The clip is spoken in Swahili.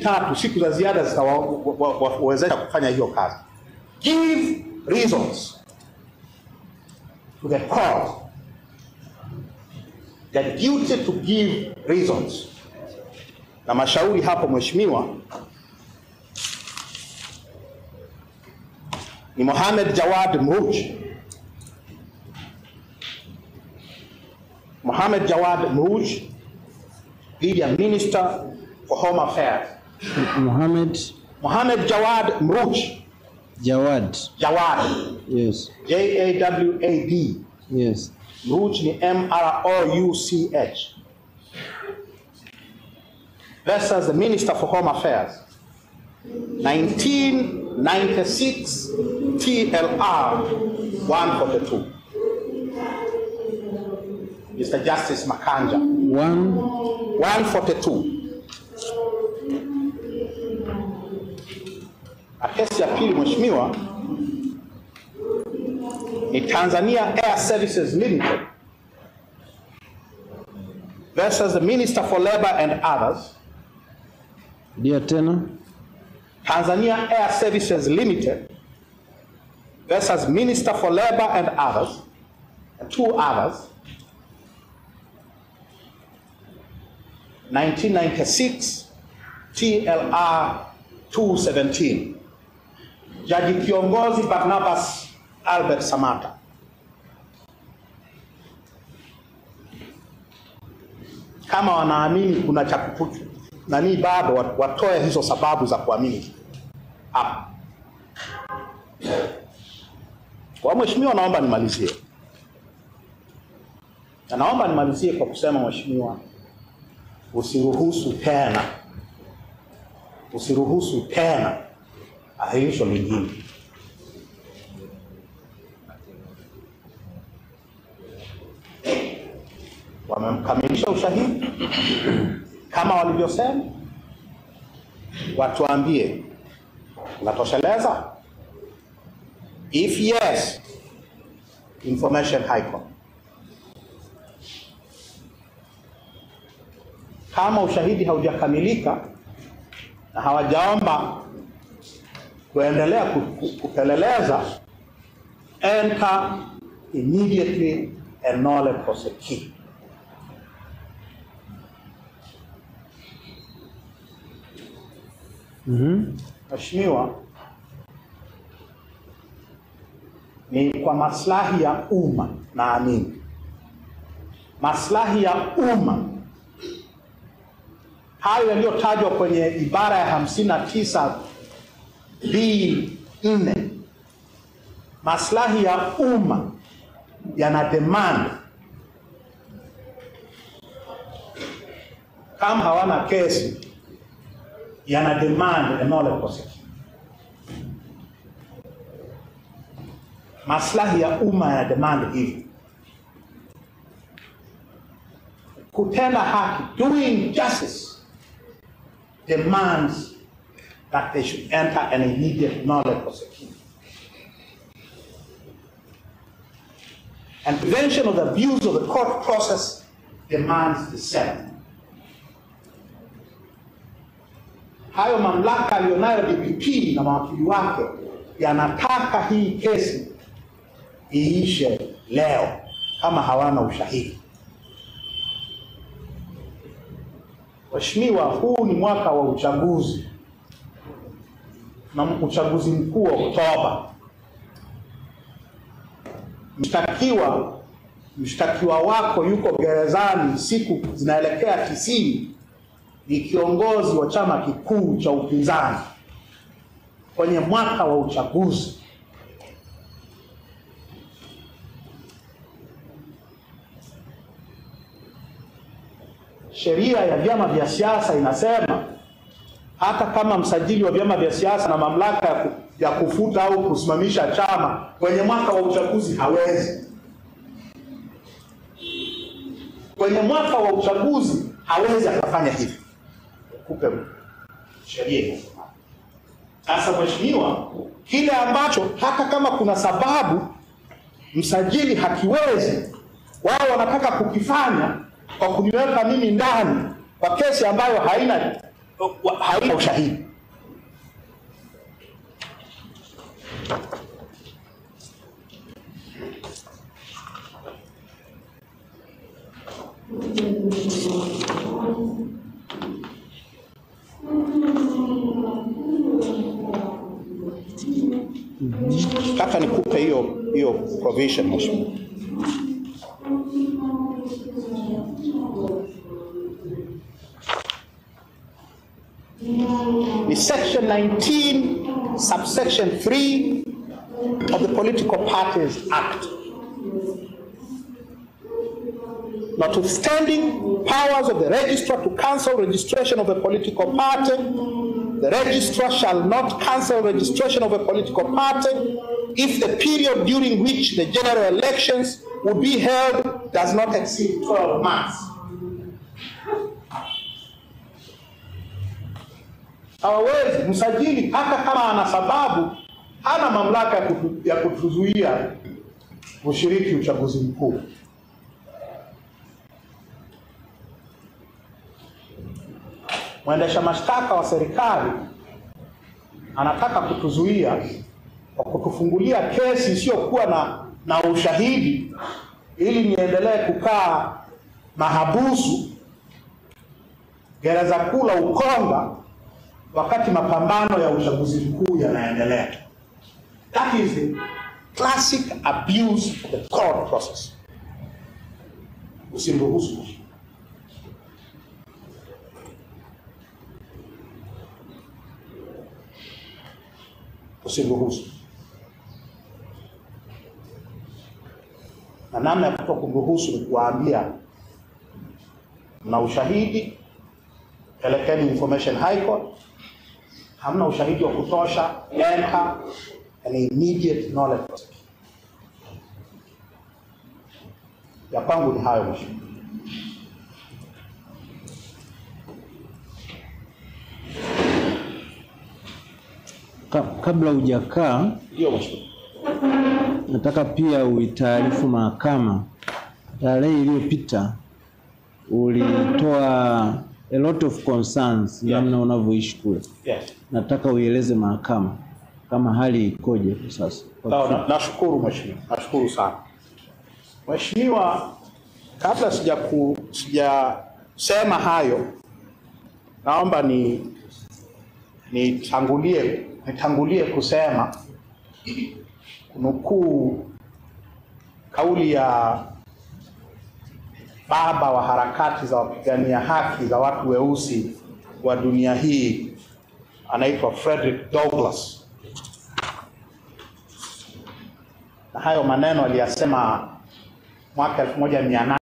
3 siku za ziada zitawawezesha kufanya hiyo kazi. Give reasons to the court. The duty to give reasons. Na mashauri hapo mheshimiwa ni Mohamed Jawad Mruch. Mohamed Jawad Mruch, the Minister for Home Affairs. Mohamed Jawad Mruch. Jawad. Jawad. Yes. J-A-W-A-D. Yes. Mruch ni M-R-O-U-C-H. Versus the Minister for Home Affairs. 1996 TLR 142. Mr. Justice Makanja. 142. Na kesi ya pili mheshimiwa ni Tanzania Air Services Limited versus the Minister for Labor and others. Ndio tena. Tanzania Air Services Limited versus Minister for Labor and others, and 2 others, 1996 TLR 217. Jaji Kiongozi Barnabas Albert Samata. Kama wanaamini kuna cha nani bado watoe hizo sababu za kuamini hapa. Kwa mheshimiwa, naomba nimalizie. Na naomba nimalizie kwa kusema mheshimiwa, usiruhusu tena. Usiruhusu tena ahirisho lingine. Wamemkamilisha ushahidi kama walivyosema, watuambie unatosheleza. If yes, information high court. Kama ushahidi haujakamilika na hawajaomba kuendelea kupeleleza, enter immediately and nolle prosequi. Mheshimiwa, ni kwa maslahi ya umma, naamini maslahi ya umma hayo yaliyotajwa kwenye ibara ya 59B4, maslahi ya umma yana demand. Kama hawana kesi, yana demand a nolle prosequi. Maslahi ya umma yana demand hivi. Kutenda haki, doing justice, demands that they should enter an immediate nolle prosequi. And prevention of the abuse of the court process demands the same. Hayo mamlaka aliyonayo DPP na mawakili wake yanataka hii kesi iishe leo kama hawana ushahidi. Mheshimiwa, huu ni mwaka wa uchaguzi na uchaguzi mkuu wa Oktoba. Mshtakiwa wako yuko gerezani siku zinaelekea 90, ni kiongozi wa chama kikuu cha upinzani kwenye mwaka wa uchaguzi. Sheria ya vyama vya siasa inasema hata kama msajili wa vyama vya siasa na mamlaka ya kufuta au kusimamisha chama kwenye mwaka wa uchaguzi hawezi. Kwenye mwaka wa uchaguzi hawezi akafanya hivi. Kupe sheria inasema. Sasa mheshimiwa, kile ambacho hata kama kuna sababu msajili hakiwezi, wao wanataka kukifanya kwa kuniweka mimi ndani kwa kesi ambayo haina haina ushahidi. Nataka nikupe hiyo provision, mheshimiwa. Ni section 19 subsection 3 of the Political Parties Act. Notwithstanding powers of the registrar to cancel registration of a political party, the registrar shall not cancel registration of a political party if the period during which the general elections would be held does not exceed 12 months. Hawawezi msajili, hata kama ana sababu, hana mamlaka ya kutuzuia kushiriki uchaguzi mkuu. Mwendesha mashtaka wa serikali anataka kutuzuia kwa kutufungulia kesi isiyokuwa na ushahidi ili niendelee kukaa mahabusu gereza kuu la Ukonga wakati mapambano ya uchaguzi mkuu yanaendelea. That is the classic abuse of the court process. Usimruhusu. Usimruhusu. Na namna ya kutokumruhusu ni kuwaambia mna ushahidi, pelekeni information High Court. Hamna ushahidi wa kutosha, enter an immediate knowledge. Ya kwangu ni hayo, mheshimiwa. Kabla hujakaa, Ndio mheshimiwa. nataka pia uitaarifu mahakama tarehe iliyopita ulitoa a lot of concerns namna unavyoishi kule. Yes. Nataka uieleze mahakama kama hali ikoje kwa sasa. Sawa, nashukuru mheshimiwa. Nashukuru sana. Mheshimiwa, kabla sijasema hayo, naomba nitangulie kusema kunukuu kauli ya baba wa harakati za wapigania haki za watu weusi wa dunia hii, anaitwa Frederick Douglass. Na hayo maneno aliyasema mwaka 1800.